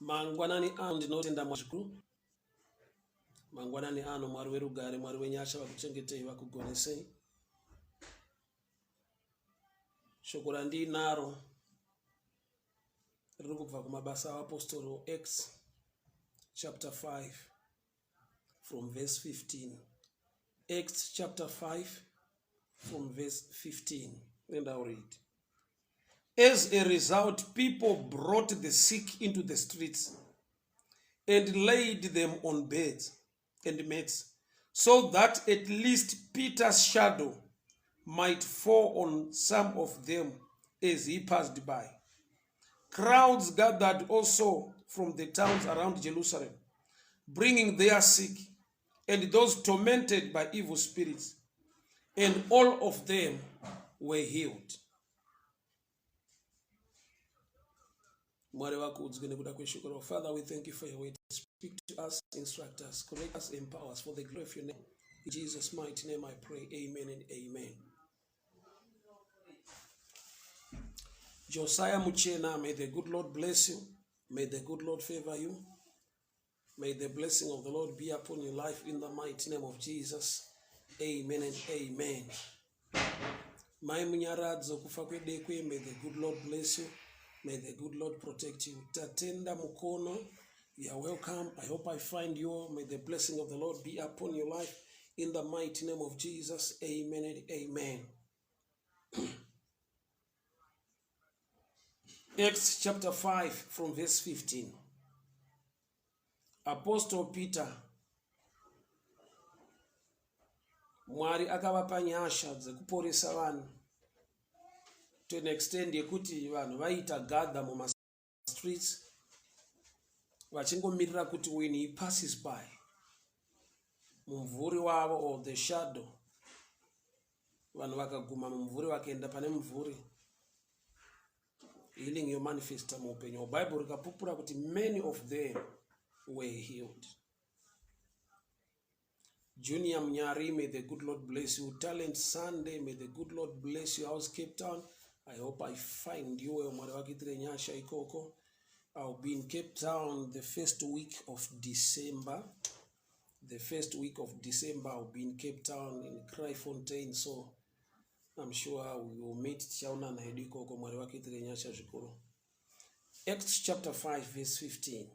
Mangwanani ano ndinotenda Mwari zvikuru. Mangwanani ano Mwari werugare, Mwari wenyasha vakuchengetei vakugonesei. Shoko randiinaro riri kubva kumabasa avapostori Acts chapter 5 from verse 15. Acts chapter 5 from verse 15 and I'll read. As a result, people brought the sick into the streets and laid them on beds and mats so that at least Peter's shadow might fall on some of them as he passed by. Crowds gathered also from the towns around Jerusalem, bringing their sick and those tormented by evil spirits, and all of them were healed. Mwari vakudzwe nekuda kweshoko ravo. Father, we thank you for your word. Speak to us, instruct us, correct us, empower us for the glory of your name. In Jesus' mighty name I pray. Amen and amen. Josiah Muchena, may the good Lord bless you. May the good Lord favor you. May the blessing of the Lord be upon your life in the mighty name of Jesus. Amen and amen. Mai Munyaradzo kufa kwedekwe, may the good Lord bless you. May the good Lord protect you. Tatenda Mukono, you are welcome. I hope I find you. May the blessing of the Lord be upon your life in the mighty name of Jesus. Amen and amen. Acts chapter 5 from verse 15. Apostle Peter Mwari akavapa nyasha dzekuporesa vanhu to an extent yekuti vanhu vaiita gather mumastreets vachingomirira kuti when he passes by mumvuri wavo or the shadow vanhu vakaguma mumvuri vakaenda pane mumvuri healing yomanifesta muupenyu hwavo bible rikapupura kuti many of them were healed junior munyari may the good lord bless you talent sunday may the good lord bless you house cape town i hope i find you well mwari vakuitire nyasha ikoko ill be in cape town the first week of december the first week of december ill be in cape town in cryfontein so I'm sure we will meet tichaonana hedu ikoko mwari vakuitire nyasha zvikuru acts chapter 5 verse 15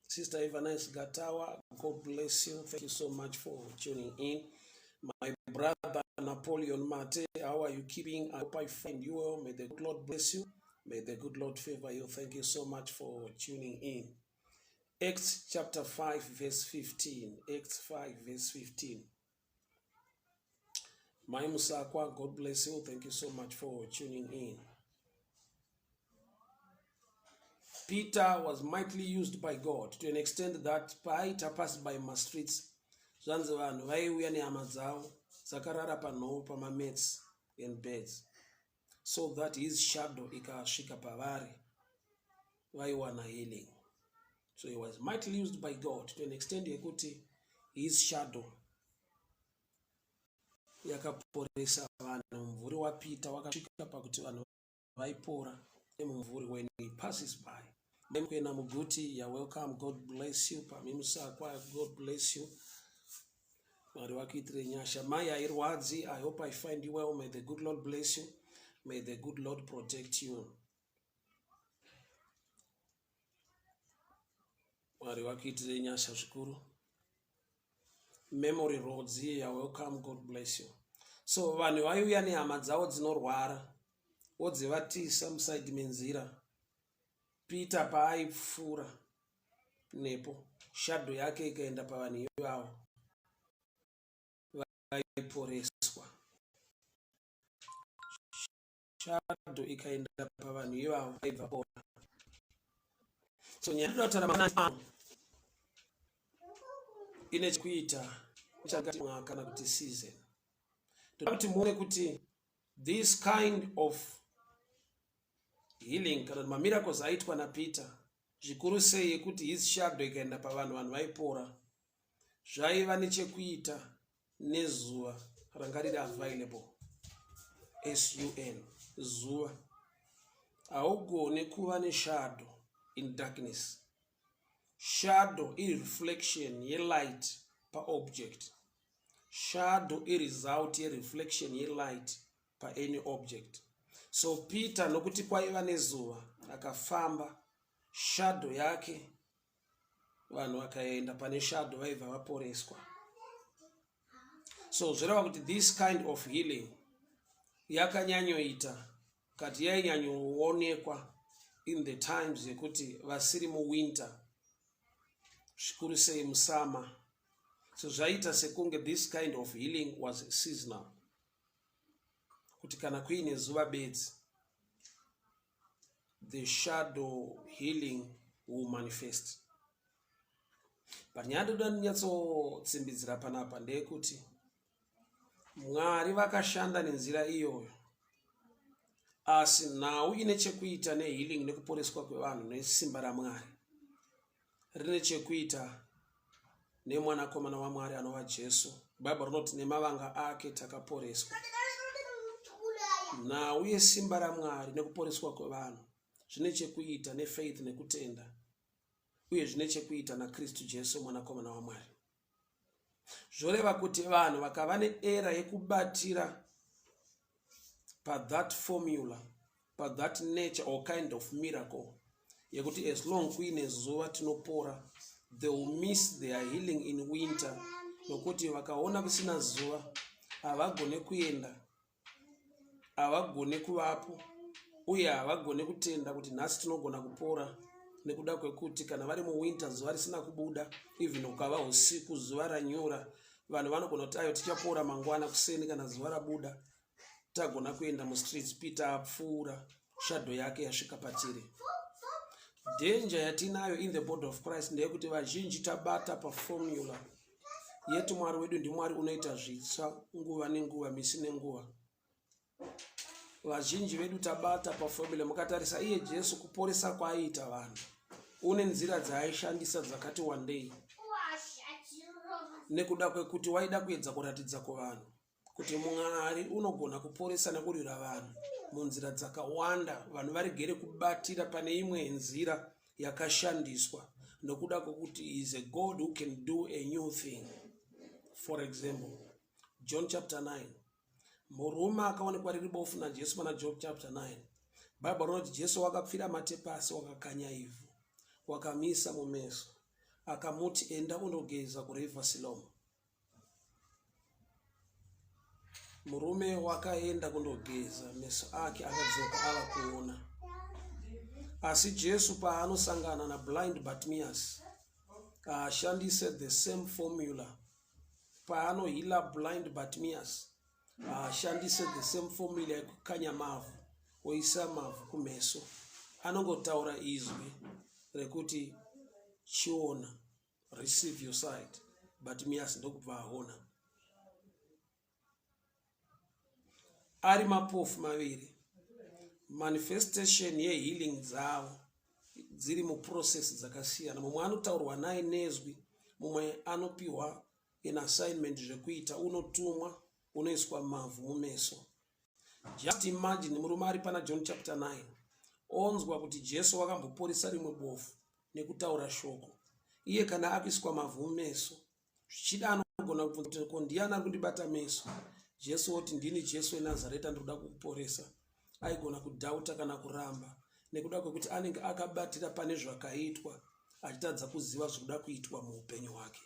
sister evanice gatawa god bless you thank you so much for tuning in my brother napoleon mate how are you keeping i hope i find you well may the good lord bless you may the good lord favor you thank you so much for tuning in acts chapter 5 verse 15 acts 5 verse 15 Mai Musakwa, God bless you. Thank you so much for tuning in. Peter was mightily used by God to an extent that paaita pass by mastreets zvanzi vanhu vaiuya nehama dzavo dzakarara panhoo pamamats and beds so that his shadow ikasvika pavari vaiwana healing so he was mightily used by God to an extent yekuti his shadow yakaporesa vanhu mumvuri waPeter wakasvika pakuti vanhu vaipora nemumvuri when he passes by Mkwena Muguti you're welcome God bless you pamimusakwa God bless you Mwari vakuitire nyasha mai hairwadzi I hope I find you well may the good Lord bless you may the good Lord protect you Mwari vakuitire nyasha zvikuru memory roads here welcome god bless you so vanhu vaiuya nehama dzavo dzinorwara wodzivatisa musaidi menzira peter paaipfuura nepo shadow yake ikaenda pavanhu ivavo vaiporeswa shadow ikaenda pavanhu ivavo vaibva pora so nyaya inoda kutaura mangwanani ine chekuita chakati mwaka kana kuti season toda kuti muone kuti this kind of healing kana kuti mamiracles aitwa napeter zvikuru sei yekuti his shadow ikaenda pavanhu vanhu vaipora zvaiva nechekuita nezuva ranga riri available sun zuva haugone kuva neshadow in darkness. Shadow ireflection yelight paobject. Shadow iresult yereflection yelight paany object. So Peter nokuti kwaiva nezuva akafamba shadow yake vanhu vakaenda pane shadow vaibva vaporeswa. So zvoreva kuti this kind of healing yakanyanyoita kati yainyanyoonekwa in the times yekuti vasiri muwinter zvikuru sei musama. So zvaiita sekunge this kind of healing was seasonal, kuti kana kuine zuva bedzi the shadow healing will manifest. But nyaya ndoda ndinyatsotsimbidzira panapa ndeyekuti Mwari vakashanda nenzira iyoyo, asi nhau ine chekuita nehealing nekuporeswa kwevanhu nesimba raMwari rine chekuita nemwanakomana waMwari anova Jesu. Bhaibheri rinoti nemavanga ake takaporeswa. Nhau yesimba raMwari nekuporeswa kwevanhu zvine chekuita nefaith nekutenda uye zvine chekuita naKristu Jesu mwanakomana waMwari. Zvoreva kuti vanhu vakava neera yekubatira pathat formula, pathat nature or kind of miracle yekuti as long kuine zuva tinopora, they will miss their healing in winter, nokuti vakaona kusina zuva havagone kuenda, havagone kuvapo, uye havagone kutenda kuti nhasi tinogona kupora, nekuda kwekuti kana vari muwinter zuva risina kubuda, even ukava usiku zuva ranyura, vanhu vanogona kuti ayo tichapora mangwana kuseni kana zuva rabuda, tagona kuenda mustreets. Peter apfuura, shadow yake yasvika patiri. Danger yatinayo in the body of Christ ndeyekuti vazhinji tabata paformula yeti Mwari wedu ndiMwari unoita zvitsva nguva nenguva, misi nenguva. Vazhinji vedu tabata paformula. Mukatarisa iye Jesu kuporesa kwaaiita vanhu, une nzira dzaaishandisa dzakati wandei, nekuda kwekuti waida kuedza kuratidza kuvanhu kuti Mwari unogona kuporesa nekurwira vanhu munzira dzakawanda. Vanhu varegere kubatira pane imwe nzira yakashandiswa nokuda kwekuti is a God who can do a new thing. For example, John chapter 9, murume akaonekwa riri bofu naJesu. Pana John chapter 9, Bhaibheri rinoti Jesu wakapfira mate pasi, wakakanya ivhu, wakamisa mumeso, akamuti, enda undogeza kuriver Siloam. Murume wakaenda kundogeza, meso ake akadzoka ava kuona. Asi Jesu paanosangana nablind Bartimaeus, haashandise the same formula. Paanohila blind Bartimaeus, haashandise the same formula yekukanya mavhu oisa mavhu kumeso. Anongotaura izwi rekuti chiona, receive your sight. Bartimaeus ndokubva aona. Ari mapofu maviri, manifestation yehealing dzavo dziri muprocess dzakasiyana. Mumwe anotaurwa naye nezwi, mumwe anopiwa an assignment zvekuita, unotumwa, unoiswa mavhu mumeso. Just imagine murume ari pana John chapter 9 onzwa kuti Jesu wakamboporesa rimwe bofu nekutaura shoko. Iye kana akuiswa mavhu mumeso, zvichida anogona kubvunza kuti ko ndiani ari kundibata meso? Jesu oti, ndini Jesu weNazareta, ndinoda kukuporesa. Aigona kudhauta kana kuramba nekuda kwekuti anenge akabatira pane zvakaitwa achitadza kuziva zvikuda kuitwa muupenyu hwake.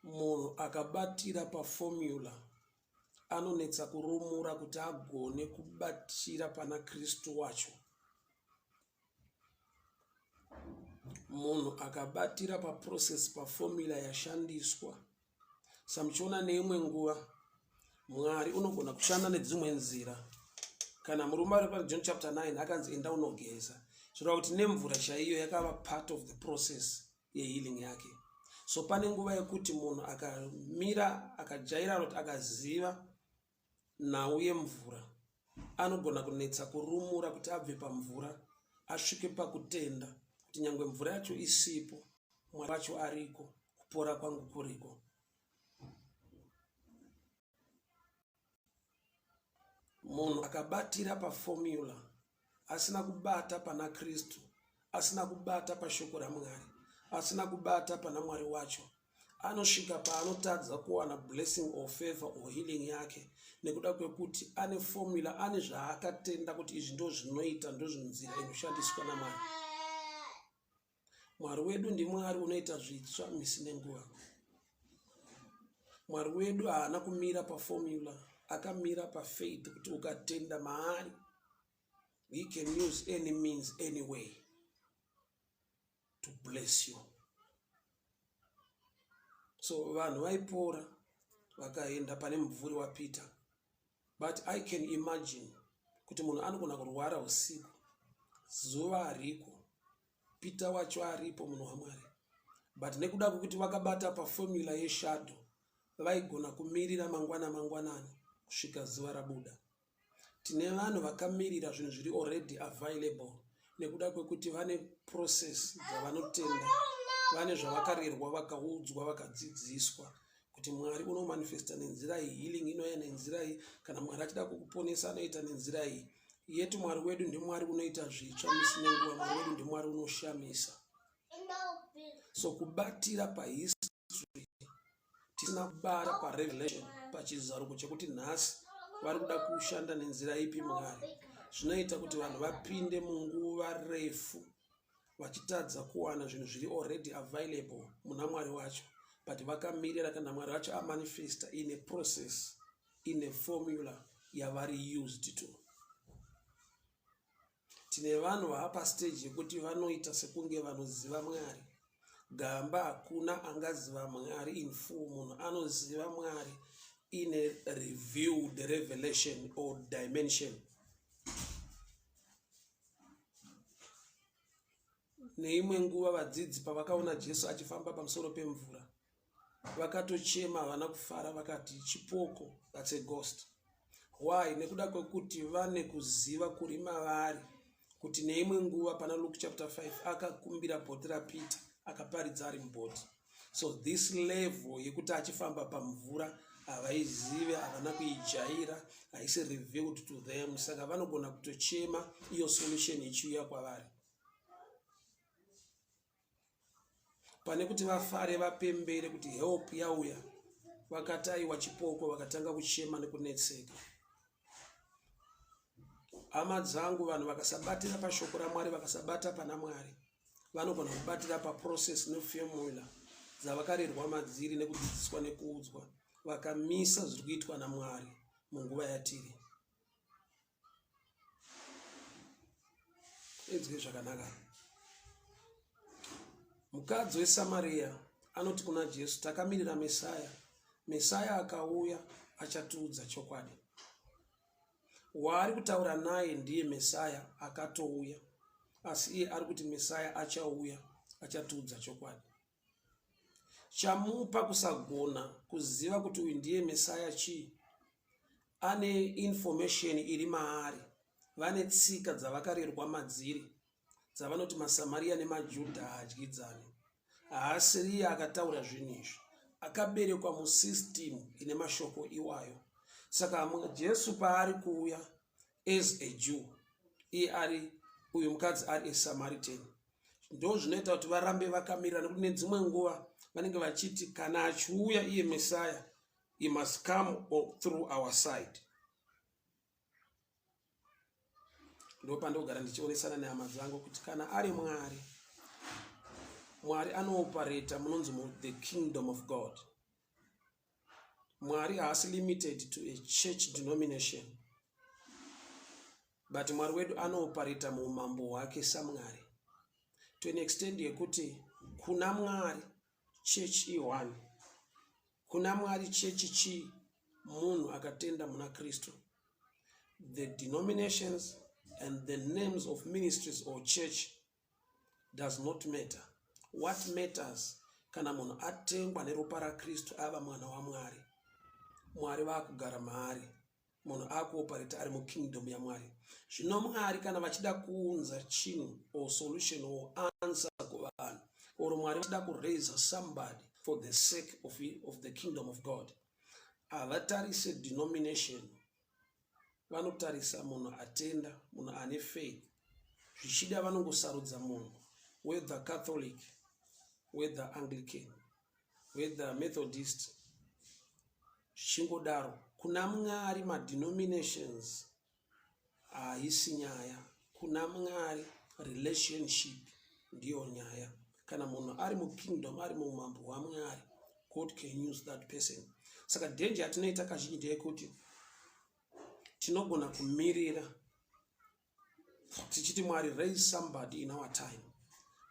Munhu akabatira paformula anonetsa kurumura kuti agone kubatira pana Kristu wacho. Munhu akabatira paprocess, paformula yashandiswa. Samuchiona neimwe nguva Mwari unogona kushanda nedzimwe nzira. Kana murume ari paJohn chapter 9 akanzi enda unogeza, zvoreva kuti nemvura chaiyo yakava part of the process yehealing yake. So pane nguva yekuti munhu akamira akajaira kuti akaziva nhau yemvura, anogona kunetsa kurumura kuti abve pamvura asvike pakutenda kuti nyangwe mvura yacho isipo, Mwari wacho ariko, kupora kwangu kuriko. Munhu akabatira paformula Asina kubata pana Kristu, asina kubata pashoko raMwari, asina kubata pana Mwari wacho, anosvika paanotadza kuwana blessing or favor or healing yake nekuda kwekuti ane formula, ane zvaakatenda kuti izvi ndo zvinoita, ndozvinzira inoshandiswa naMwari. Mwari wedu ndiMwari unoita zvitsva misi nenguva. Mwari wedu haana kumira paformula, akamira pafaith kuti ukatenda maari he can use any means any way to bless you. So vanhu vaipora vakaenda pane mumvuri waPeter, but I can imagine kuti munhu anogona kurwara usiku, zuva hariko, Peter wacho aripo, munhu waMwari, but nekuda kwekuti vakabata paformula yeshadow, vaigona kumirira mangwana mangwanani kusvika zuva rabuda. Tine vanhu vakamirira zvinhu zviri already available nekuda kwekuti vane process dzavanotenda, vane zvavakarerwa, vakaudzwa, vakadzidziswa kuti Mwari unomanifesta nenzira iyi, healing inouya nenzira iyi, kana Mwari achida kukuponesa anoita nenzira iyi. Yet Mwari wedu ndiMwari unoita zvitsva misi nenguva. Mwari wedu ndiMwari unoshamisa. So kubatira pahistory tisina kubata parevelation, pachizaruko chekuti nhasi vari kuda kushanda nenzira ipi Mwari, zvinoita kuti vanhu vapinde munguva refu vachitadza kuwana zvinhu zviri already available muna Mwari wacho, but vakamirira kana Mwari wacho amanifesta in a process, in a formula yavari used to. Tine vanhu vava pastage yekuti vanoita sekunge vanoziva Mwari. Gamba, hakuna angaziva Mwari in full. Munhu anoziva Mwari in a revealed revelation or dimension. Neimwe nguva vadzidzi pavakaona Jesu achifamba pamusoro pemvura, vakatochema, havana kufara, vakati chipoko, that's a ghost. Why? Nekuda kwekuti vane kuziva kuri mavari kuti neimwe nguva pana Luke chapter 5 akakumbira bhoti raPeter, akaparidza ari mubhoti. So this level yekuti achifamba pamvura havaizive, havana kuijaira, haisi revealed to them, saka vanogona kutochema iyo solution ichiuya kwavari. Pane kuti vafare, vapembere kuti help yauya, vakati aiwa, chipoko, vakatanga kuchema nekunetseka. Hama dzangu, vanhu vakasabatira pashoko raMwari, vakasabata pana Mwari, vanogona kubatira paprocess neformula dzavakarerwa madziri nekudzidziswa nekuudzwa, vakamisa zviri kuitwa naMwari munguva yatiri. Inzwe zvakanaka. Mukadzi weSamariya anoti kuna Jesu, takamirira Mesaya. Mesaya akauya achatiudza chokwadi. Waari kutaura naye ndiye Mesaya akatouya, asi iye ari kuti Mesaya achauya achatiudza chokwadi. Chamupa kusagona kuziva kuti uyu ndiye Mesaya chii? Ane information iri maari. Vane tsika dzavakarerwa madziri dzavanoti maSamaria nemaJudha haadyidzani. Haasiriye akataura zvinhu izvi, akaberekwa musystem ine mashoko iwayo. Saka Jesu paari kuuya as a Jew, iye ari uyu mukadzi ari a Samaritan, ndo zvinoita kuti varambe vakamirira, nekuti nedzimwe nguva vanenge vachiti kana achiuya iye Mesaya, he must come through our side. Ndopandogara ndichionesana nehama dzangu kuti kana ari Mwari, Mwari anoopareta munonzi the kingdom of God. Mwari haasi limited to a church denomination, but Mwari wedu anoopareta muumambo hwake saMwari to an extent yekuti kuna Mwari church i1, kuna Mwari chechi chii? Munhu akatenda muna Kristu. The denominations and the names of ministries or church does not matter. What matters, kana munhu atengwa neropa raKristu, ava mwana waMwari, Mwari vaakugara maari, munhu akuopareta ari mukingdom yaMwari. Zvino Mwari kana vachida kuunza chinhu or solution or answer kuvanhu, or Mwari vachida kuraise somebody for the sake of the kingdom of God, havatarise denomination, vanotarisa munhu atenda, munhu ane faith. Zvichida vanongosarudza munhu, whether Catholic, whether Anglican, whether Methodist, zvichingodaro. Kuna Mwari madenominations haisi nyaya. Kuna Mwari relationship ndiyo nyaya. Kana munhu ari mukingdom, ari muumambo hwaMwari, God can use that person. Saka danger yatinoita kazhinji ndeyekuti tinogona kumirira tichiti Mwari, raise somebody in our time.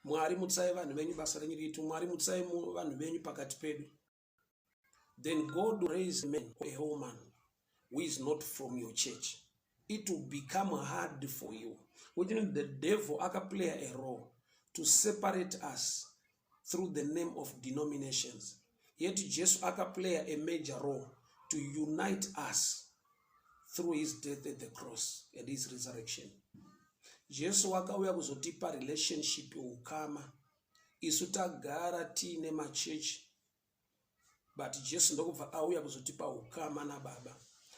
Mwari, mutsai vanhu venyu, basa renyu riitwe. Mwari, mutsai vanhu venyu pakati pedu. Then God will raise a man or a woman who is not from your church. It will become hard for you, which means the devil akaplay a role to separate us through the name of denominations. Yet Jesu akaplay a major role to unite us through his death at the cross and his resurrection. Jesu wakauya kuzotipa relationship, ukama. Isu tagara tiine machechi, but Jesu ndokubva auya kuzotipa ukama naBaba.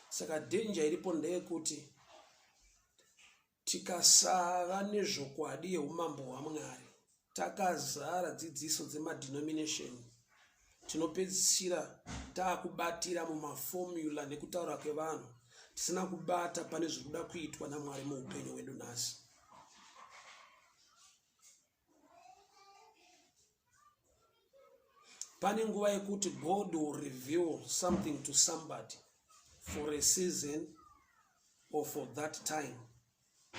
Saka danger iripo ndeyekuti tikasava nezvokwadi yeumambo hwaMwari, takazara dzidziso dzemadenomination, tinopedzisira taakubatira mumaformula nekutaura kwevanhu, tisina kubata pane zviri kuda kuitwa naMwari muupenyu hwedu nhasi. Pane nguva yekuti God will reveal something to somebody for a season or for that time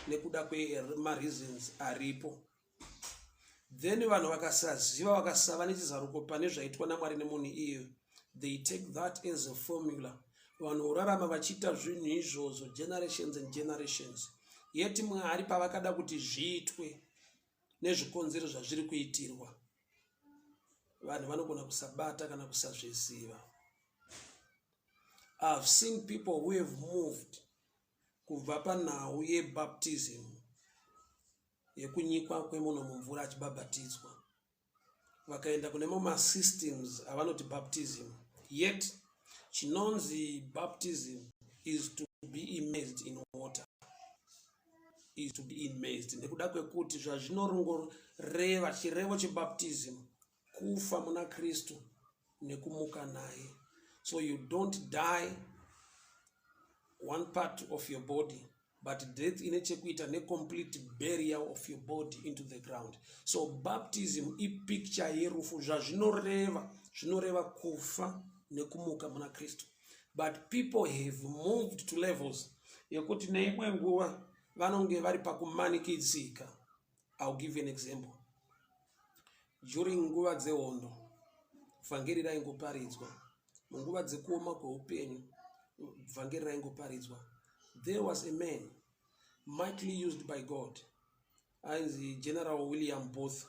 nekuda kwemareasons aripo. Then vanhu vakasaziva, vakasava nechizaruko pane zvaitwa naMwari nemunhu iyeyo, they take that as a formula. Vanhu vorarama vachiita zvinhu izvozvo generations and generations. Yet Mwari pavakada kuti zviitwe nezvikonzero zvazviri kuitirwa, vanhu vanogona kusabata kana kusazviziva. I've seen people who have moved kubva panhau yebaptism, yekunyikwa kwemunhu mumvura achibhabhatidzwa, vakaenda kune mamwe masystems avanoti baptism. Yet chinonzi baptism is to be immersed in water, is to be immersed, nekuda kwekuti zvazvinorongoreva, chirevo chebaptism kufa muna Kristu nekumuka naye. So you don't die one part of your body, but death ine chekuita necomplete burial of your body into the ground. So baptism ipicture yerufu. Zvazvinoreva, zvinoreva kufa nekumuka muna Kristu. But people have moved to levels yekuti neimwe nguva vanonge vari pakumanikidzika. I'll give you an example. During nguva dzehondo, vhangeri raingoparidzwa. Munguva dzekuoma kweupenyu, vhangeri raingoparidzwa. There was a man mightily used by God ainzi General William Booth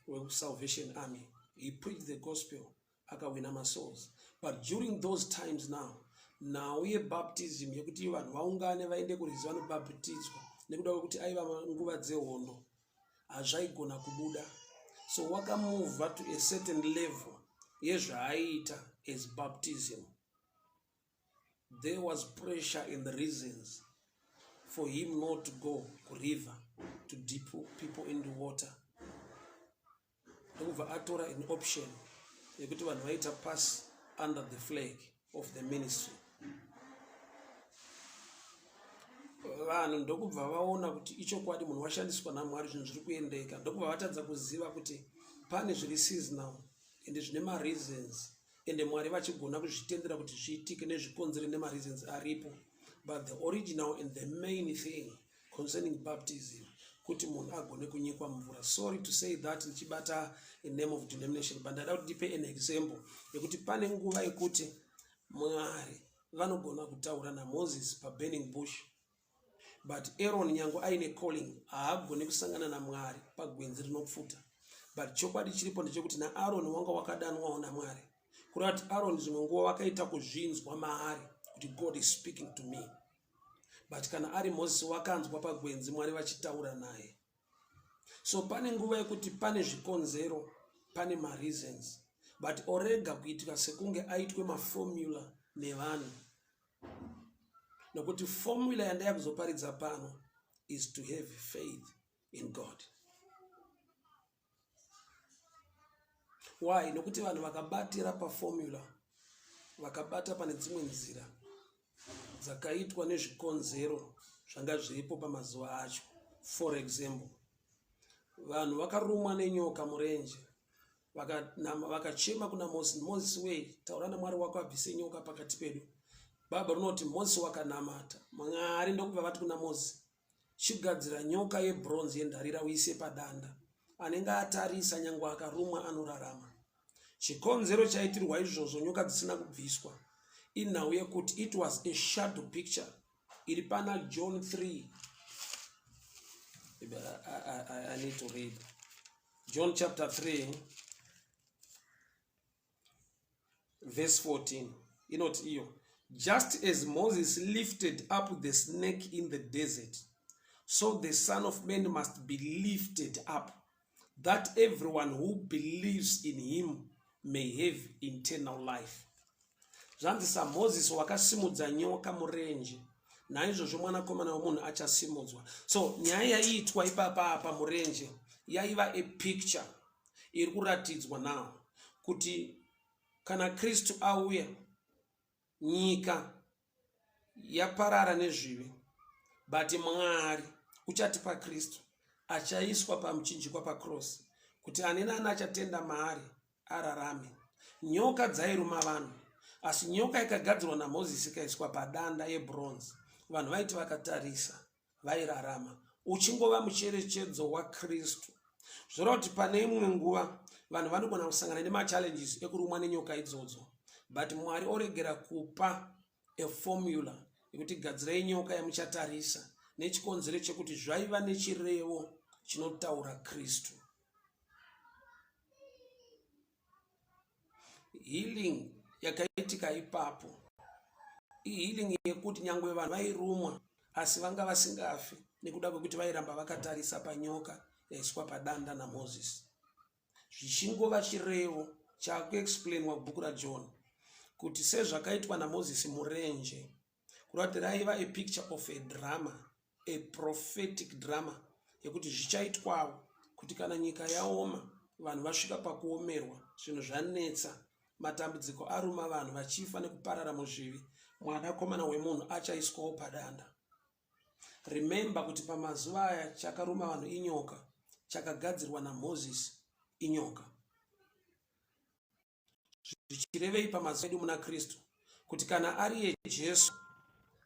wekuSalvation Army. He preached the gospel, akawina masouls. But during those times now, nhau yebaptism yekuti vanhu vaungane vaende kurwizi vanobhabhatidzwa, nekuda kwekuti aiva nguva dzehondo, hazvaigona kubuda. So wakamuvha to a certain level yezvaaiita as baptism. There was pressure and the reasons for him not to go kuriver to dip people in the water. Ndokubva atora an option yekuti vanhu vaita pass under the flag of the ministry. Vanhu ndokubva vaona kuti ichokwadi, munhu washandiswa naMwari, zvinhu zviri kuendeka. Ndokubva vatadza kuziva kuti pane zviri seasonal ende zvine mareasons, ende Mwari vachigona kuzvitendera kuti zviitike nezvikonzero nemareasons aripo. But the original and the main thing concerning baptism kuti munhu agone kunyikwa mumvura. Sorry to say that ndichibata a name of denomination, but ndada kuti ndipe an example yekuti pane nguva yekuti Mwari vanogona kutaura naMoses paburning bush, but Aaron, nyange aine calling, haagoni kusangana naMwari pagwenzi rinopfuta. But chokwadi chiripo ndechekuti naAron wanga wakadanwawo naMwari. Kureva kuti Aaron zvimwe nguva wakaita kuzvinzwa maari kuti God is speaking to me. But kana ari Moses, wakanzwa pagwenzi Mwari vachitaura naye. So pane nguva yekuti pane zvikonzero, pane mareasons, but orega kuitika sekunge aitwe maformula nevanhu, nokuti formula yandaya kuzoparidza pano is to have faith. in God. Why? Nokuti vanhu vakabatira paformula, vakabata pane dzimwe nzira dzakaitwa nezvikonzero zvanga zviripo pamazuva acho. For example, vanhu vakarumwa nenyoka murenje vakachema kuna Mozisi, Mozisi wei, taura naMwari wako abvise nyoka pakati pedu. Bhaibheri rinoti Mozisi wakanamata Mwari, ndokubva vati kuna Mozisi, Chigadzira nyoka yebronze yendarira uise padanda. Anenge atarisa nyangwe akarumwa anorarama. Chikonzero chaitirwa izvozvo nyoka dzisina kubviswa inhau yekuti it was a shadow picture iri pana John 3. I, I, I need to read. John chapter 3 verse 14 inoti iyo just as Moses lifted up the snake in the desert so the son of man must be lifted up that everyone who believes in him may have eternal life zvanzi samozisi wakasimudza nyoka murenje naizvozvo mwanakomana wemunhu achasimudzwa so nyaya yaiitwa ipapa apa murenje yaiva a picture iri kuratidzwa now kuti kana kristu auya nyika yaparara nezvivi but mwari uchatipa kristu achaiswa pamuchinjikwa pacross kuti ani nani achatenda maari ararame nyoka dzairuma vanhu asi nyoka ikagadzirwa namozisi ikaiswa padanda yebronze vanhu vaiti vakatarisa vairarama uchingova mucherechedzo wakristu zvoreva kuti pane imwe nguva vanhu vanogona kusangana nemachallenges ekurumwa nenyoka idzodzo but mwari oregera kupa a formula yekuti gadzirai nyoka yamuchatarisa nechikonzero chekuti zvaiva nechirevo chinotaura kristu Healing yakaitika ipapo ihealing yekuti nyangwe vanhu vairumwa asi vanga vasingafi nekuda kwekuti vairamba vakatarisa panyoka yaiswa padanda naMoses. Zvichingova chirevo chakuexplainwa kubhuku raJohn kuti sezvakaitwa naMoses murenje kureva kuti raiva a picture of a drama a prophetic drama yekuti zvichaitwawo kuti kana nyika yaoma vanhu vasvika pakuomerwa zvinhu zvanetsa matambudziko aruma vanhu vachifa nekuparara muzvivi mwanakomana wemunhu achaiswawo padanda remember kuti pamazuva aya chakaruma vanhu inyoka chakagadzirwa namozisi inyoka Zvichirevei pamazuva edu muna Kristu kuti kana ariye Jesu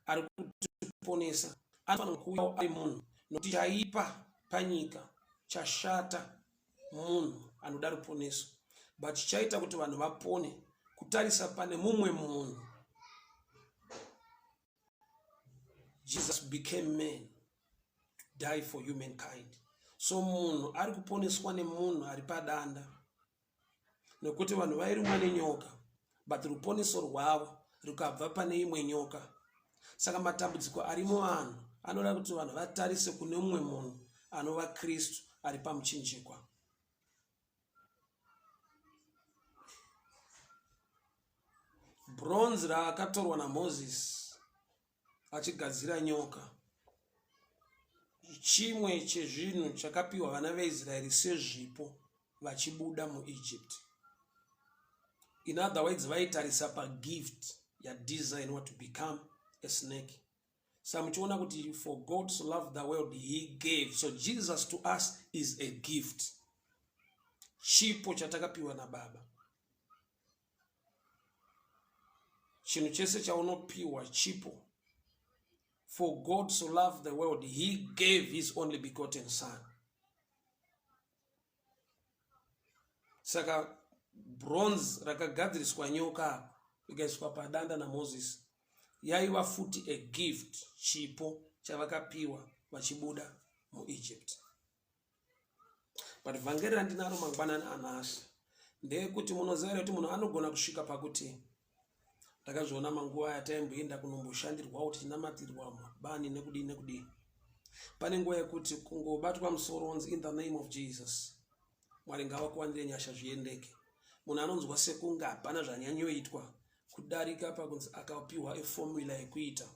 ari kutiponesa anofanira kuuyawo ari munhu nokuti chaipa panyika chashata munhu anoda ruponeso but chichaita kuti vanhu vapone kutarisa pane mumwe munhu Jesus became man to die for humankind so munhu ari kuponeswa nemunhu ari padanda nokuti vanhu vairumwa nenyoka but ruponeso rwavo rukabva pane imwe nyoka saka matambudziko ari muvanhu anoda kuti vanhu vatarise kune mumwe munhu anova kristu ari pamuchinjikwa bronze raakatorwa namozisi achigadzira nyoka chimwe chezvinhu chakapiwa vana veIsraeri sezvipo vachibuda muEgypt. In other words, vaitarisa pagift yadesignwa to become a snake. Sa muchiona kuti for God so loved the world he gave. So Jesus to us is a gift. Chipo chatakapiwa naBaba. Chinhu chese chaunopiwa chipo. For God so loved the world he gave his only begotten son. Saka bronze rakagadziriswa nyoka apa ikaiswa padanda naMoses yaiva futi a gift, chipo chavakapiwa vachibuda muEgypt. But vhangeri randinaro mangwanani anhasi ndeyekuti munoziva here kuti munhu anogona kusvika pakuti ndakazviona manguva aya taimboenda kunomboshandirwawo tichinamatirwa mabani nekudii nekudii pane nguva yekuti kungobatwa musoro onzi in the name of jesus mwari ngavakuwanire nyasha zviendeke munhu anonzwa sekunge hapana zvanyanyoitwa kudarika pakunzi akapiwa eformula yekuita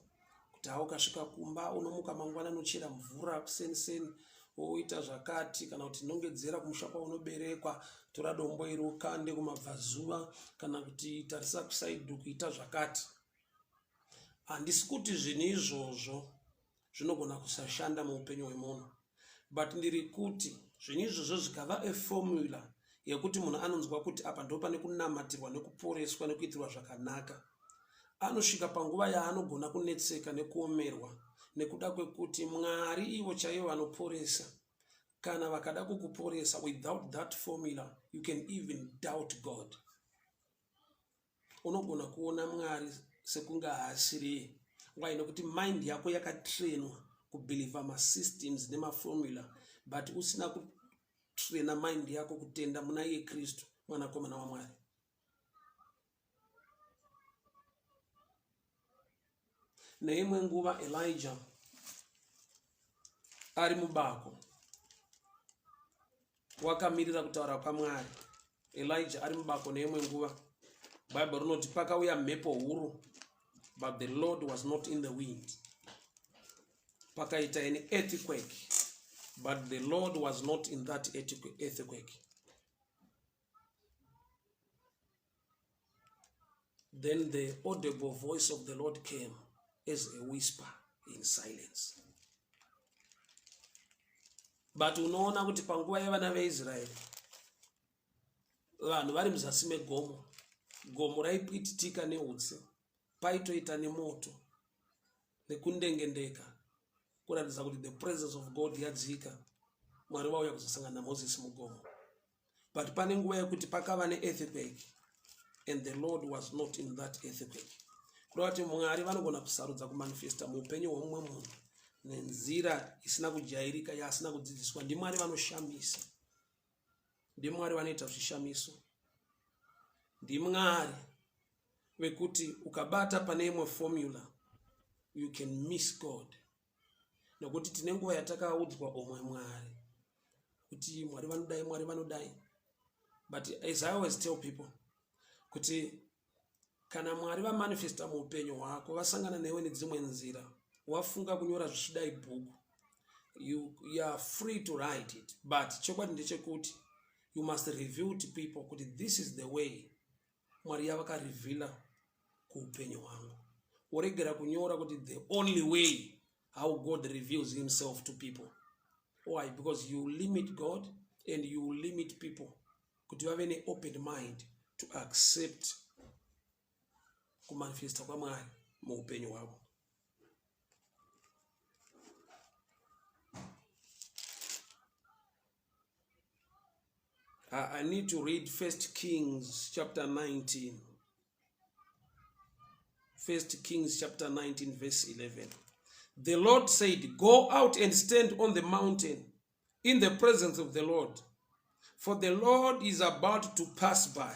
kuti ha ukasvika kumba unomuka mangwana unochera mvura kuseni seni woita zvakati kana kuti nongedzera kumusha kwaunoberekwa tora dombo iri ukande kumabvazuva kana kuti tarisa kusaidhu kuita zvakati handisi kuti zvinhu izvozvo zvinogona kusashanda muupenyu hwemunhu but ndiri kuti zvinhu izvozvo zvikava a formula yekuti munhu anonzwa kuti apa ndo pane kunamatirwa nekuporeswa nekuitirwa zvakanaka anosvika panguva yaanogona kunetseka nekuomerwa nekuda kwekuti mwari ivo chaivo vanoporesa kana vakada kukuporesa without that formula you can even doubt god unogona kuona mwari sekunge haasiriye why nekuti mind yako yakatrainwa kubhilivha masystems nemaformula but usina kutraina mind yako kutenda muna iye kristu mwanakomana wamwari Neimwe nguva Elijah ari mubako wakamirira kutaura kwaMwari. Elijah ari mubako neimwe nguva, Bible rinoti pakauya mhepo huru, but the Lord was not in the wind. Pakaita an earthquake, but the Lord was not in that earthquake. Then the audible voice of the Lord came as a whisper in silence. But unoona kuti panguva yevana veIsraeri vanhu vari muzasi megomo, gomo raipwititika neutsi, paitoita nemoto nekundengendeka kuratidza kuti the presence of God yadzika. Mwari vauya kuzosangana naMoses mugomo. But pane nguva yekuti pakava neearthquake and the Lord was not in that earthquake. Kureva kuti Mwari vanogona kusarudza kumanifesta muupenyu hwemumwe munhu nenzira isina kujairika yaasina kudzidziswa. NdiMwari vanoshamisa. NdiMwari vanoita zvishamiso. NdiMwari vekuti ukabata pane imwe formula you can miss God. Nokuti tine nguva yatakaudzwa omwe Mwari kuti Mwari vanodai, Mwari vanodai. But as I always tell people kuti kana Mwari vamanifesta muupenyu hwako, vasangana newe nedzimwe nzira, wafunga kunyora zvichidai bhuku, you are free to write it, but chokwadi ndechekuti you must reveal to people kuti this is the way Mwari yavakareveala kuupenyu hwangu, woregera kunyora kuti the only way how God reveals himself to people. Why? Because you limit God and you limit people kuti vave neopen mind to accept kumanifesta kwaMwari muupenyu hwavo. I need to read First Kings chapter 19. First Kings chapter 19 verse 11. The Lord said, Go out and stand on the mountain in the presence of the Lord, for the Lord is about to pass by.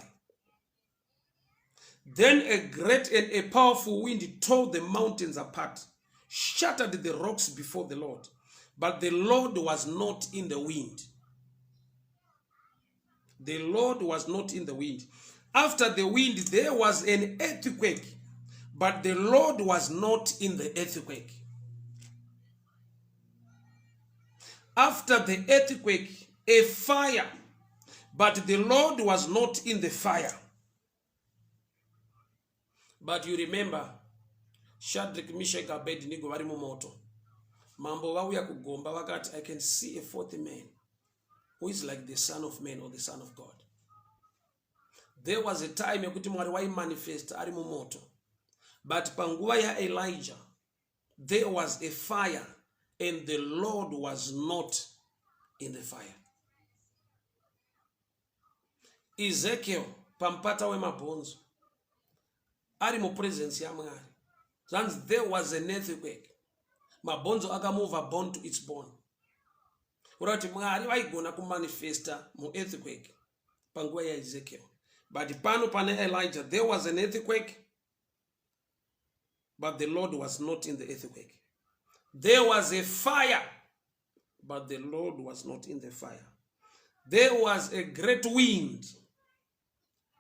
Then a great and a powerful wind tore the mountains apart, shattered the rocks before the Lord. But the Lord was not in the wind. The Lord was not in the wind. After the wind, there was an earthquake, but the Lord was not in the earthquake. After the earthquake, a fire, but the Lord was not in the fire. But you remember, Shadrach, Meshach, Abednego vari mumoto. Mambo vauya kugomba vakati, I can see a fourth man who is like the son of man or the son of God. There was a time yekuti Mwari waimanifesta ari mumoto. But panguva yaElijah, there was a fire and the Lord was not in the fire. Ezekiel pamupata wemabhonzo ari mupresence yaMwari zvanzi there was an earthquake mabhonzo akamova bone to its bone kureva kuti Mwari vaigona kumanifesta muearthquake panguva yaEzekiel but pano pane Elijah there was an earthquake but the Lord was not in the earthquake. There was a fire, but the Lord was not in the fire. There was a great wind,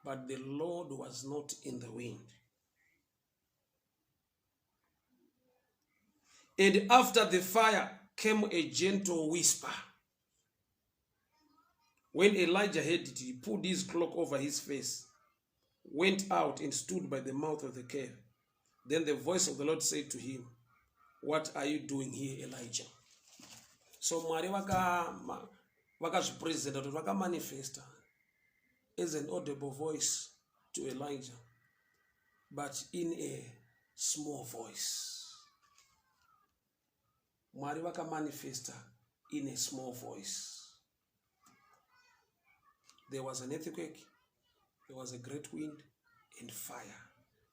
but the Lord was not in the wind. And after the fire came a gentle whisper. When Elijah heard it, he pulled his cloak over his face, went out and stood by the mouth of the cave. Then the voice of the Lord said to him, What are you doing here, Elijah? So Mwari vakazvipresenta kuti vakamanifesta as an audible voice to Elijah, but in a small voice. Mwari vakamanifesta in a small voice. There was an earthquake, there was a great wind and fire,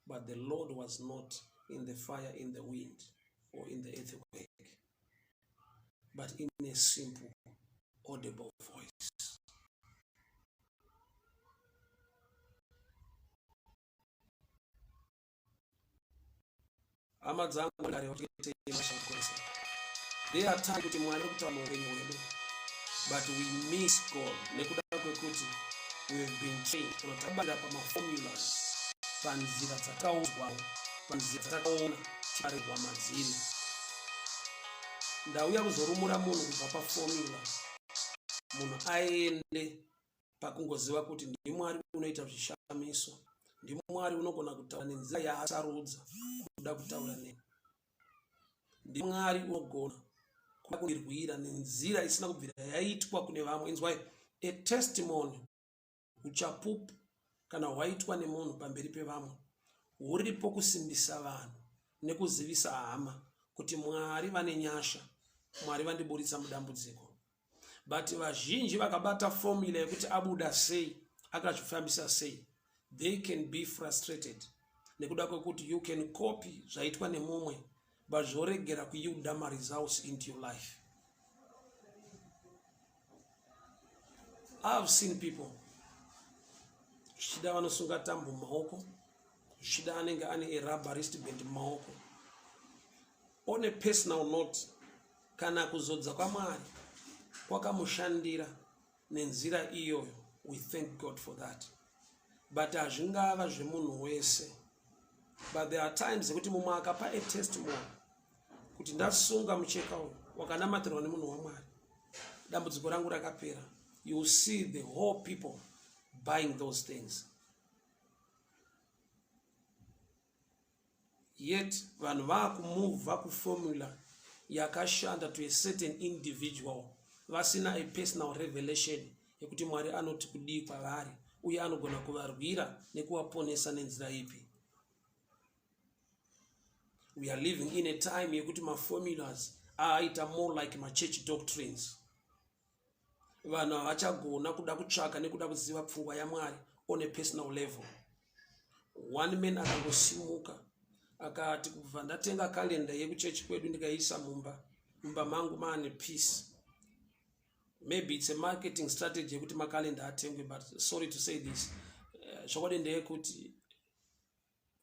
but the Lord was not in the fire, in the wind, or in the earthquake, but in a simple, audible voice. Hama dzangu there are times kuti Mwari kutaura muupenyu hwedu but we miss God nekuda kwekuti we have been trained kana tabarira pamaformulas panzira dzakaudzwawo panzira dzatakaona tikarehwa madziri. Ndauya kuzorumura munhu kubva paformula munhu aende pakungoziva kuti ndiMwari unoita zvishamiso, ndiMwari unogona kutaura nenzira yaasarudza kuda kutaura neni, ndiMwari unogona kuda kundirwira nenzira isina kubvira yaitwa kune vamwe. Inzwai, a testimony, uchapupu kana hwaitwa nemunhu pamberi pevamwe huripo kusimbisa vanhu nekuzivisa hama kuti Mwari vane nyasha, Mwari vandiburitsa mudambudziko. But vazhinji vakabata formula yekuti abuda sei, akazvifambisa sei, they can be frustrated nekuda kwekuti you can copy zvaitwa nemumwe but zvoregera kuyielda maresults into your life. I've seen people zvichida vanosunga tambo mumaoko, zvichida anenge ane a rubber wristband mumaoko. On a personal note, kana kuzodza kwaMwari kwakamushandira nenzira iyoyo, we thank God for that, but hazvingava zvemunhu wese. But there are times ekuti mumwe akapa a testimony kuti ndasunga mucheka uyu wakanamatirwa nemunhu waMwari, dambudziko rangu rakapera, you see the whole people buying those things. Yet vanhu vakumuvha kuformula yakashanda to a certain individual vasina a personal revelation yekuti Mwari anoti kudii kwavari uye anogona kuvarwira nekuvaponesa nenzira ipi. We are living in a time yekuti maformulas aaita more like machurch doctrines. Vanhu havachagona kuda kutsvaka nekuda kuziva pfungwa yaMwari on a personal level. One man akangosimuka akati kubva ndatenga kalenda yekuchechi kwedu ndikaiisa mumba, mumba mangu maane peace. Maybe it's a marketing strategy yekuti makalenda atengwe, but sorry to say this, zvokwadi ndeyekuti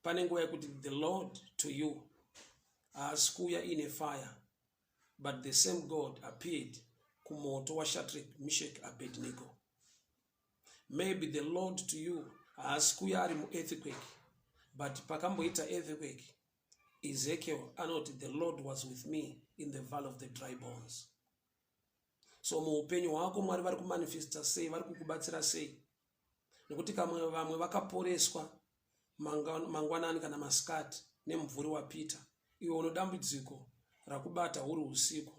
pane nguva yekuti the Lord to you haasi kuuya in a fire, but the same God appeared kumoto waShadrach, Meshach, Abednego. Maybe the Lord to you haasi kuuya ari muearthquake, but pakamboita earthquake, Ezekiel anoti the Lord was with me in the valley of the dry bones. So muupenyu hwako Mwari vari kumanifesta sei, vari kukubatsira sei? Nekuti kamwe vamwe vakaporeswa mangwanani kana masikati nemumvuri waPeter, iwe uno dambudziko rakubata huri usiku.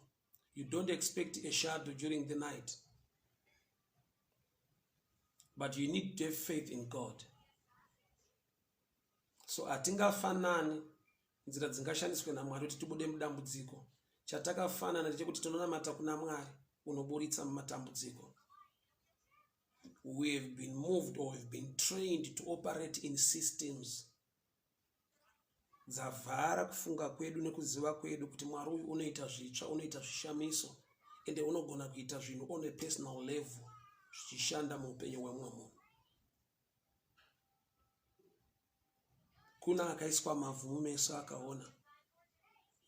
You don't expect a shadow during the night, but you need to have faith in God. So hatingafanani nzira dzingashandiswe naMwari kuti tibude mudambudziko. Chatakafanana ndechekuti tinonamata kuna Mwari unoburitsa mumatambudziko. We have been moved or have been trained to operate in systems dzavhara kufunga kwedu nekuziva kwedu kuti Mwari uyu unoita zvitsva, unoita zvishamiso, ende unogona kuita zvinhu on a personal level zvichishanda muupenyu hwemumwe munhu. Kuna akaiswa mavhu mumeso akaona.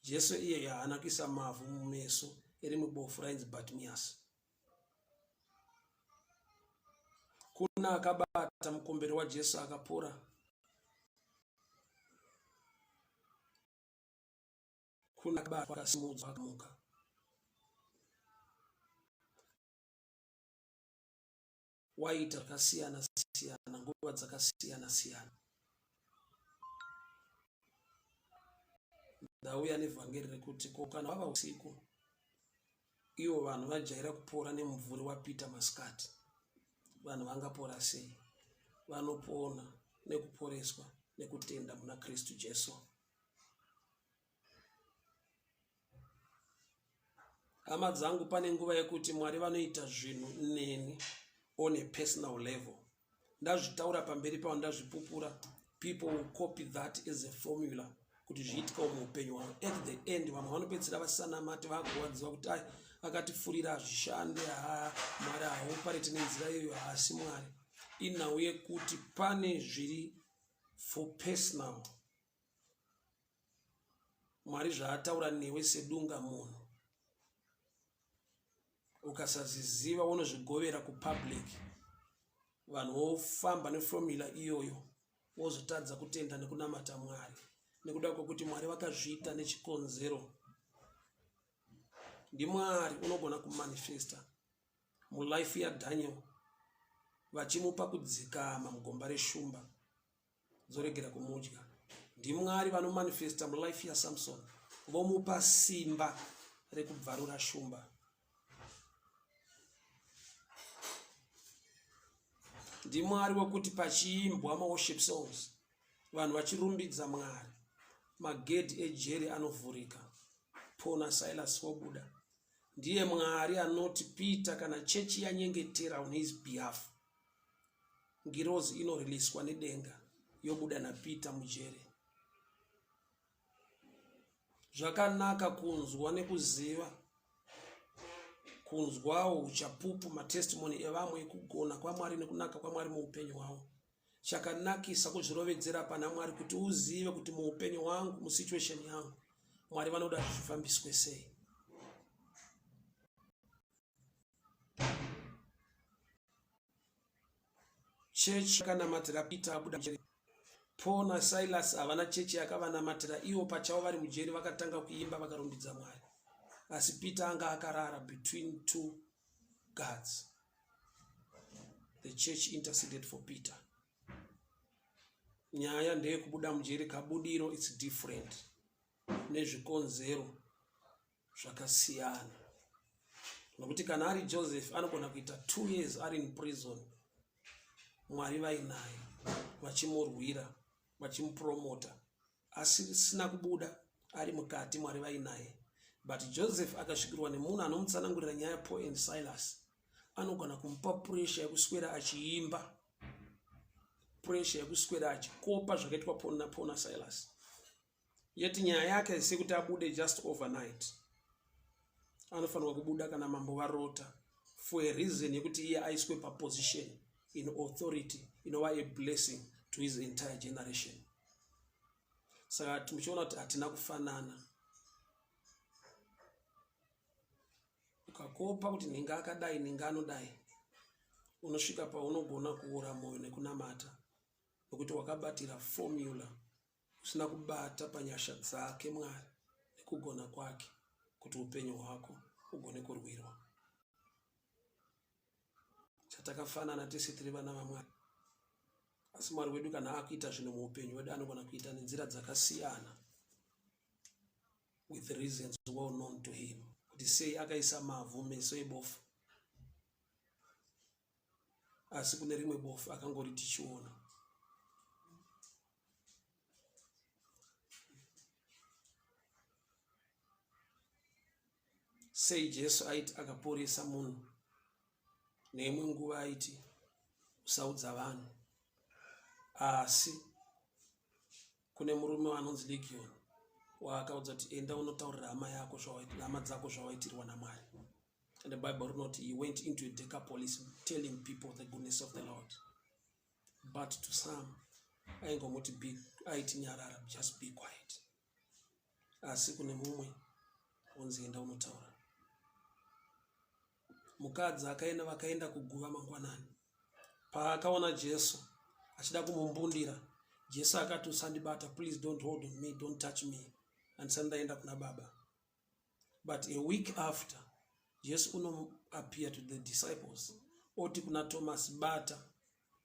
Jesu iyeye haana kuisa mavhu mumeso erimwe bofu rainzi Bartimaeus. Kuna akabata mukombero waJesu akapora. Kuna akabatwa akasimudzwa akamuka. Waiita zvakasiyana siyana nguva dzakasiyana siyana. Ndauya nevhangeri rekuti ko kana wava usiku ivo vanhu vajaira kupora nemumvuri waPeter masikati, vanhu vangapora sei? Vanopona nekuporeswa nekutenda muna Kristu Jesu. Hama dzangu, pane nguva yekuti Mwari vanoita zvinhu neni on a personal level. Ndazvitaura pamberi pavo, ndazvipupura. People will copy that as a formula kuti zviitikawo muupenyu hwavo. At the end vamwe vanopedzisira vasisanamati, vakurwadziwa kuti ai akatifurira hazvishande, haa Mwari haopareti nenzira iyoyo, haasi Mwari. Inhau yekuti pane zviri for personal Mwari zvaataura newe sedunga munhu ukasazviziva unozvigovera kupublic vanhu vofamba neformula iyoyo wozotadza kutenda nekunamata Mwari nekuda kwekuti Mwari vakazviita nechikonzero. NdiMwari unogona kumanifesta mulife yaDaniel vachimupa kudzikama mugomba reshumba dzoregera kumudya. NdiMwari vanomanifesta mulife yaSamson vomupa simba rekubvarura shumba. NdiMwari wekuti pachiimbwa maworship songs vanhu vachirumbidza Mwari, magedhi ejeri anovhurika. Paul naSilas vobuda. Ndiye Mwari anoti Peter kana chechi yanyengetera on his behalf, ngirozi inoriliswa nedenga yobuda naPeter mujere. Zvakanaka kunzwa nekuziva, kunzwawo uchapupu, matestimony evamwe ekugona kwaMwari nekunaka kwaMwari muupenyu hwavo. Chakanakisa kuzvirovedzera pana Mwari kuti uzive kuti muupenyu hwangu, musituation yangu, Mwari vanoda zvifambiswe sei. Chechi yakanamatira Peter abuda mujeri. Paul naSilas havana chechi yakavanamatira, ivo pachavo vari mujeri vakatanga kuimba vakarumbidza Mwari. Asi Peter anga akarara between two guards. The church interceded for Peter. Nyaya ndeyekubuda mujeri, kabudiro it's different nezvikonzero zvakasiyana nokuti kana ari Joseph anogona kuita 2 years ari in prison, Mwari vainaye vachimurwira vachimupromota, asisina kubuda ari mukati, Mwari vainaye. But Joseph akasvikirwa nemunhu anomutsanangurira nyaya Paul and Silas, anogona kumupa pressure yekuswera achiimba, pressure yekuswera achikopa zvakaitwa Paul naPaul naSilas. Yet nyaya yake haisi yekuti abude just overnight. Anofanirwa kubuda kana mambo varota for a reason yekuti iye aiswe paposition in authority inova a blessing to his entire generation. Saka muchiona kuti hatina kufanana. Ukakopa kuti nhinga akadai nhinga anodai, unosvika paunogona kuora mwoyo nekunamata nekuti wakabatira formula usina kubata panyasha dzake Mwari nekugona kwake kuti upenyu hwako ugone kurwirwa. Chatakafanana tese tiri vana vaMwari, asi Mwari wedu kana akuita zvinhu muupenyu hwedu anogona kuita nenzira dzakasiyana with reasons well known to him, kuti sei akaisa mavhu meso ebofu asi kune rimwe bofu akangori tichiona. Sei Jesu aiti akaporesa munhu neimwe nguva aiti usaudza vanhu, asi kune murume anonzi Legion waakaudza kuti enda unotaurira hama yako hama dzako zvawaitirwa naMwari. And the Bible rinoti he went into a Decapolis telling people the goodness of the Lord. But to some aingomuti be aiti nyarara, just be quiet. Asi kune mumwe onzi enda unotaura. Mukadzi akaenda, vakaenda kuguva mangwanani. Paakaona Jesu achida kumumbundira, Jesu akati usandibata, please don't hold on me, don't touch me. Handisati ndaenda kuna baba. But a week after, Jesu uno appear to the disciples. Oti kuna Thomas, bata,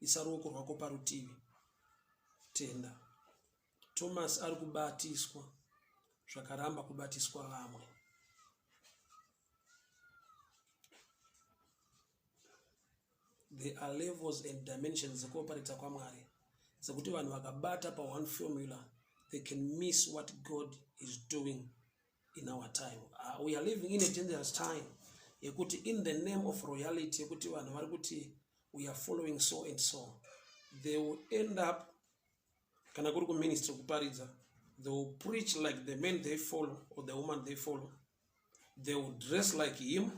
isa ruoko rwako parutivi, tenda. Thomas ari kubatiswa zvakaramba kubatiswa vamwe. There are levels and dimensions dzekuopareta kwaMwari dzekuti vanhu vakabata paone formula they can miss what God is doing in our time. We are living in a dangerous time yekuti in the name of royalty yekuti vanhu vari kuti we are following so and so, they will end up, kana kuri kuministry kuparidza, they will preach like the man they follow or the woman they follow. They will dress like him,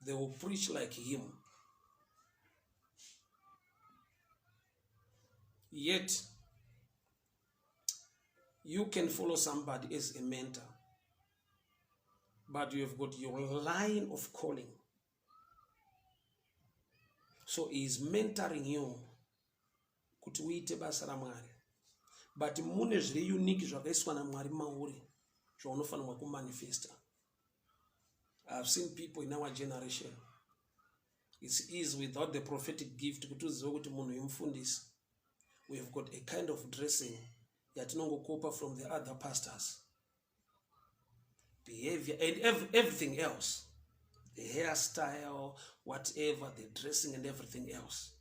they will preach like him, yet you can follow somebody as a mentor, but you have got your line of calling. So he is mentoring you kuti uite basa raMwari, but mune zviri unique zvakaiswa naMwari mauri zvaunofanirwa kumanifesta. I've seen people in our generation, it's easy without the prophetic gift kuti uzive kuti munhu yemufundisi. We have got a kind of dressing yatinongokopa from the other pastors, behavior and everything else, the hairstyle, whatever, the dressing and everything else.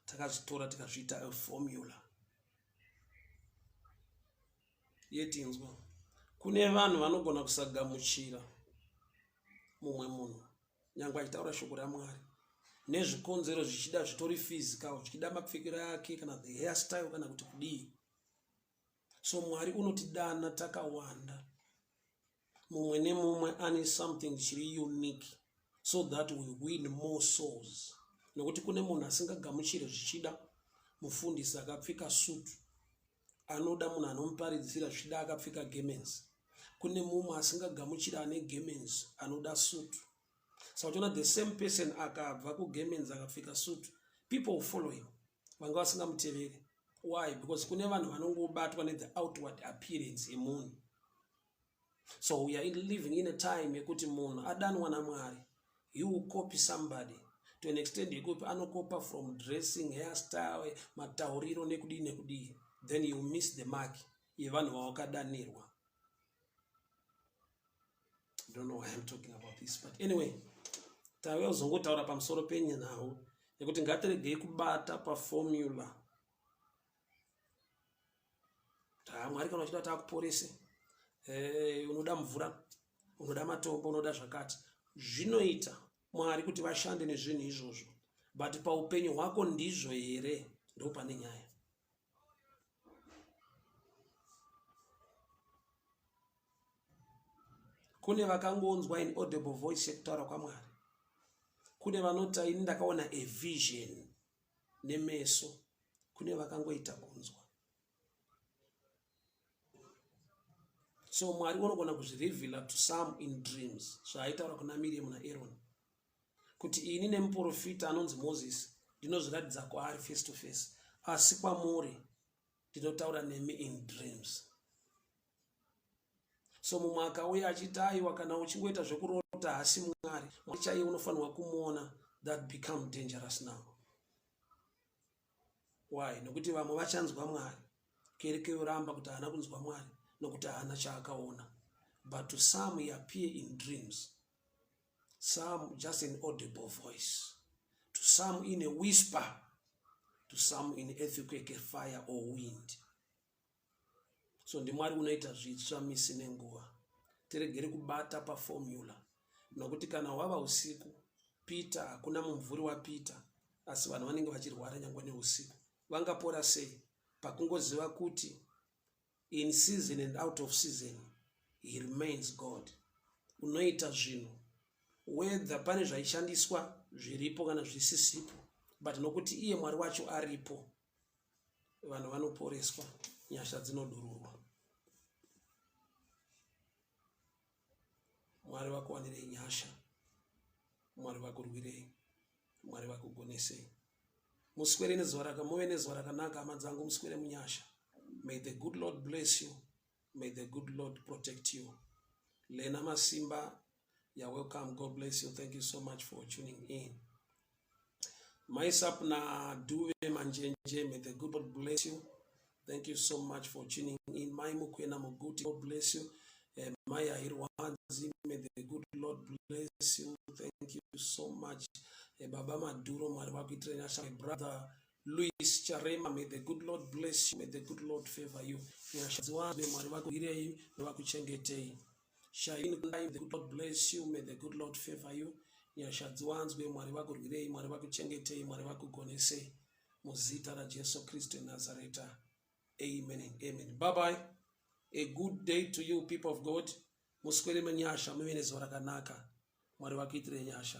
Takazvitora tikazviita a formula yetinzwa. Kune vanhu vanogona kusagamuchira mumwe munhu nyange achitaura shoko raMwari nezvikonzero zvichida zvitori physical, zvichida mapfekero ake kana the hairstyle kana kuti kudii. So Mwari unotidana takawanda, mumwe nemumwe ane something chiri unique, so that we win more souls. Nokuti kune munhu asingagamuchire zvichida mufundisi akapfeka sutu, anoda munhu anomuparidzira zvichida akapfeka gemens. Kune mumwe asingagamuchire ane gemens, anoda sutu. Saka uchiona the same person akabva kugemens akapfeka sutu, people will follow him, vanga vasingamuteveri. Why? Because kune vanhu vanongobatwa nethe outward appearance yemunhu. So we are living in a time yekuti munhu adanwa naMwari, he will copy somebody to an extent yekuti anokopa from dressing, hairstyle, matauriro nekudii nekudii. Then you miss the mark yevanhu vawakadanirwa. I don't know why I'm talking about this, but anyway, tave kuzongotaura pamusoro penyenhau yekuti ngatiregei kubata paformula. Mwari kana uchida kuti akuporese, unoda mvura, unoda matombo, unoda zvakati. Zvinoita Mwari kuti vashande nezvinhu izvozvo, but paupenyu hwako ndizvo here? Ndo pane nyaya. Kune vakangonzwa in audible voice yekutaura kwaMwari, kune vanoti ini ndakaona a vision nemeso, kune vakangoita kunzwa. So Mwari unogona kuzvireveala to some in dreams, zvaaitaura kuna Miriam naAaron kuti ini nemuprofita anonzi Moses ndinozviratidza kwaari face to face, asi kwamuri ndinotaura nemi in dreams. So mumwe akauya achiti aiwa, kana uchingoita zvekurota hasi Mwari, Mwari chaiye unofanirwa kumuona, that become dangerous now. Why? Nokuti vamwe vachanzwa Mwari, kereke yoramba kuti haana kunzwa Mwari nokuti haana chaakaona. But to some he appear in dreams, some just an audible voice, to some in a whisper, to some in earthquake, fire or wind. So ndiMwari unoita zvitsva misi nenguva. Tiregere kubata paformula, nokuti kana hwava usiku, Peter, hakuna mumvuri waPeter, asi vanhu vanenge vachirwara nyangwe neusiku. Vangapora sei pakungoziva kuti in season and out of season he remains God? Unoita zvinhu whether pane zvaishandiswa zviripo kana zvisisipo, but nokuti iye Mwari wacho aripo, vanhu vanoporeswa, nyasha dzinodururwa. Mwari vakuwanirei nyasha, Mwari vakurwirei, Mwari vakugonesei. Muswere nezuva raka, muve nezuva rakanaka, hama dzangu, muswere munyasha. May the good Lord bless you, may the good Lord protect you. Lena Masimba. You're welcome. God bless you. Thank you so much for tuning in. Maisap na Duve Manjenje, may the good Lord bless you. Thank you so much for tuning in. Mai Mukwena Muguti, God bless you. Maya Hirwanzi, may the good Lord bless you. Thank you so much. Baba Maduro, Mwari vakuitire nyasha. My brother Luis Charema, may the good Lord bless you. May the good Lord favor you. Nyasha dziwanzwe, Mwari vakurwirei, vakuchengetei. Shain, may the good Lord bless you. May the good Lord favor you. Nyasha dziwanzwe, Mwari vakurwirei, Mwari vakuchengetei, Mwari vakugonesei. Muzita raJesu Kristu Nazareta. Amen and amen. Bye bye. A good day to you, people of God. Muswere munyasha, muve nezuva rakanaka. Mwari vakuitire nyasha.